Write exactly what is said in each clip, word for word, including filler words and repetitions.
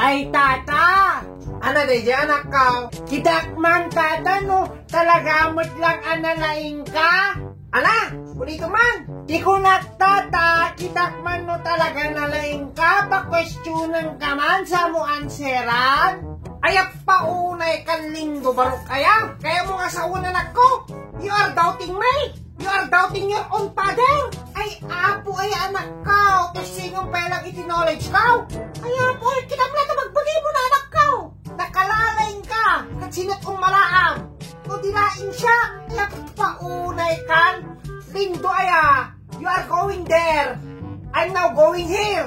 Ay, tata! Ana daydi, anakko? Kitak man, tata, no talaga met lang a nalaingka? Ana, ulitom man. Ti kunak, tata, kitak man no talaga nalaingka, pakuestionanka man sa mo answeran. Ay, appaunay kan Lindo, barok aya? Kayatmo nga sawen, anakko? You are doubting me? You are doubting your own father? Ay, apo, ay, anakko, ti singon pay lang iti knowledgeko? Ay, apo, ay, kitam la ta magbagimon, anakko. Nakalalaingka, ket sino't ummalaam? No di laing siak, ay, appaunay kan Lindo aya, you are going there. I'm now going here.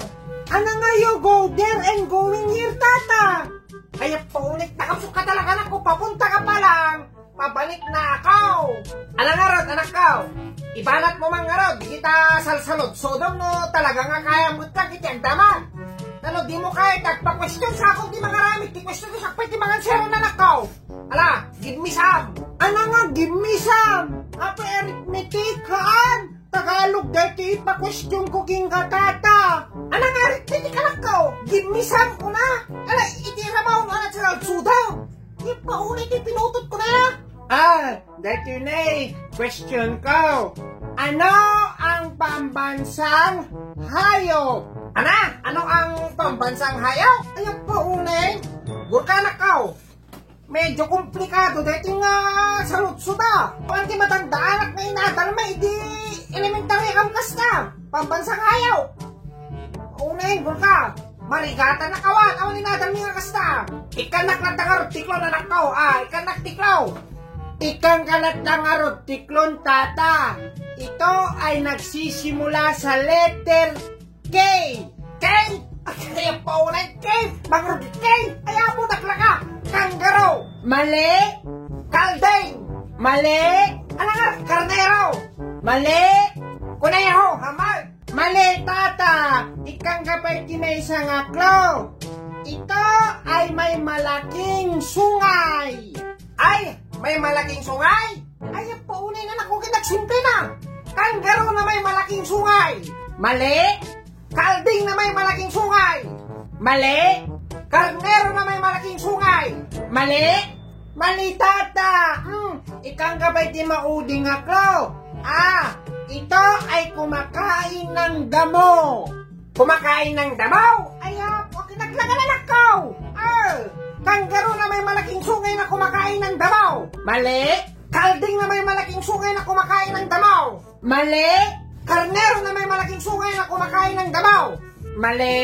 Ana nga you go there and going here, tata? Ay, appaunay, nakapsukka talaga, anakko, papunta ka pa lang. Pabalik na ako! Ala ngarud, anakko! Ibanat mo man ngarud, di kita salsaludsodom no talaga nga kayam met lang iti agdama. Ano, di mo kaya agpa-question sa akong di mangaramid, ti question sa pay ti manganseran, anakko! Ala, give me some! Ana nga, give me some? Apay arithmetic, haan? Tagalog daytoy ipa-question ko kenka, tata. Ana nga arithmetic, anakko? Give me some kuna. Ala, iti ramaw no anak sa alsuda. Ipauli ti pinutot ko na. Ah, daytoy na eh. Question ko. Ano ang pambansang hayop? Ana, ano ang pambansang hayop? Ay, ang paunay. Gurka, anakko. Medyo komplikado daytoy nga saludsoda. Pati matandaanak nga inadalmi idi elementary kam kasta. Pambansang hayop. Unayen, gurka. Marigatan na kawan. Awan inadalmi nga kasta. Ikkannak lang ta ngarud tiklon, anakko. Ah, ikkannak tiklon. Ikkanka lang ta ngarud tiklon, tata. Ito ay nagsisimula sa letter K. K? Ay, ang paunay, K. Mangrud K. Ay, apo, naklaka. Kangaroo. Mali. Kalding. Mali. Ano nga? Karnero. Mali. Kuneho. Hamal. Mali, tata. Ikkanka pay ti maysa nga clue. Ito ay may malaking sungay. Ay, may malaking sungay? Ay, ang paunay na naku, kita'k simple na. Kangaroo na may malaking sungay. Mali. Kalding na may malaking sungay. Mali. Karnero na may malaking sungay. Mali. Mali, tata. Hmm, ikkanka pay ti maudi nga clue. Ah, ito ay kumakain ng damo. Kumakain ng damo? Ay, ah, okay, naglagan, anakko. Ah, kangaroo na may malaking sungay na kumakain ng damo. Mali. Kalding na may malaking sungay na kumakain ng damo. Mali. Karnero na may malaking sungay na kumakain ng damo. Mali.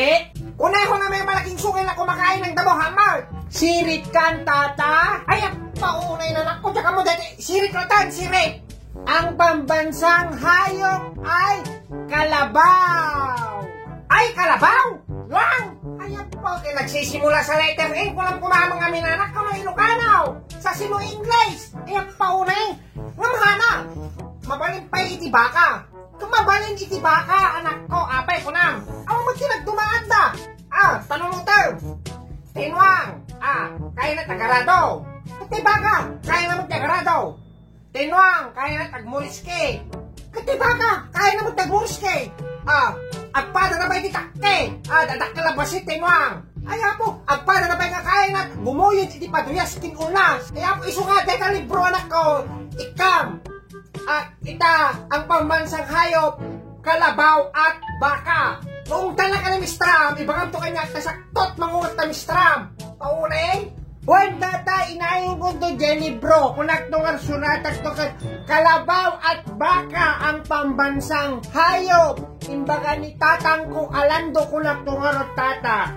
Kuneho na may malaking sungay na kumakain ng damo, hamal. Sirit kan, tata. Ay, ang paunay na, anakko, diyan ka mo dati. Sirit, ratan, sirit. Ang pambansang hayop ay kalabaw. Ay, kalabaw? Wow! Ay, ang paunay, nagsisimula sa letter N. Kunam kumamang amin, anakko, no Ilocano. Sa sino English? Ay, ang paunay. Nga mahana. Mabalin pay iti baka. Kung mabalin iti baka, anakko, apay kunam. Awan met ti nagdumaanda. Ah, panunotem. Tinuang. Ah, kayana ti agarado. Iti baka, kayana met ti agarado. Tinuang, kayana ti agmuriski. Iti baka, kayana met ti agmuriski. Ah, agpada na pay ti takki. Ah, dadakkel a bassit, tinuang. Ay, apo, agpada na pay nga kayana ti gumuyod iti paduyas ken ulnas. Ay, apo, isu nga dayta libro, anakko, ikkam. At ita, ang pambansang hayop, kalabaw at baka. Ungtan na ka ni Miss Tram, ibagamto kaniak ta sakto ti mangurat ta, Miss Tram. Paunay? Wen, tata, inayon ko to diay libro. Kunakto nga suratakto ket kalabaw at baka ang pambansang hayop. Imbaga ni tatangko a Lando, kunakto ngarud, tata.